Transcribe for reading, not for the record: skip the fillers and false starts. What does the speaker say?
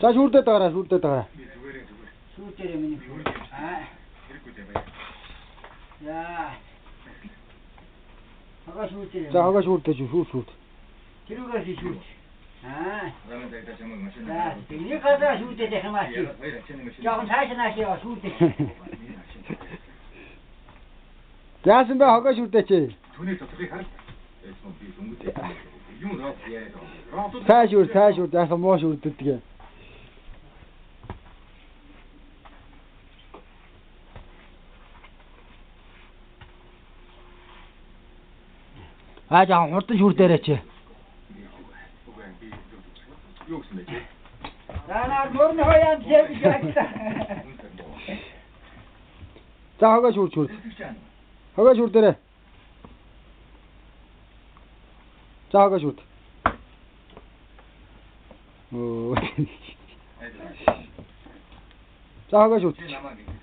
За шүрдээд байгаарай, шүрдээд байгаарай. Би зүгээрээ зүгээр. Шүүдэрээ миний хүү. Аа. Хэрэггүй дээ баяа. За. Хогоо шүүдэрээ. За хогоо шүрдэж шүр шүрд. Тэрүүгээс шүүд. Аа. Рамын дагтаа чамайг машин. За, нэг газар шүүдээд явах юм аа чи. Хоёр ачааны машин. Жохон цааш нааш яваа шүүдээ. Яасан бэ хогоо шүрдээч. Түүний доторхыг хар. Эцмө би дөнгөж юм рок яа. Рок. Цааш шүр, цааш шүрд, яасан муу шүрддэг. Аа жоохон хурдан шүрдээрэй чи. Үгүй би юу гэсэн бэ чи? За наа мөрний хоёрын зэв гэж. За хогоо шүрд шүрд. Хогоо шүрдээрэй. За хогоо шүрд. Оо. За хогоо шүрд. Чи намайг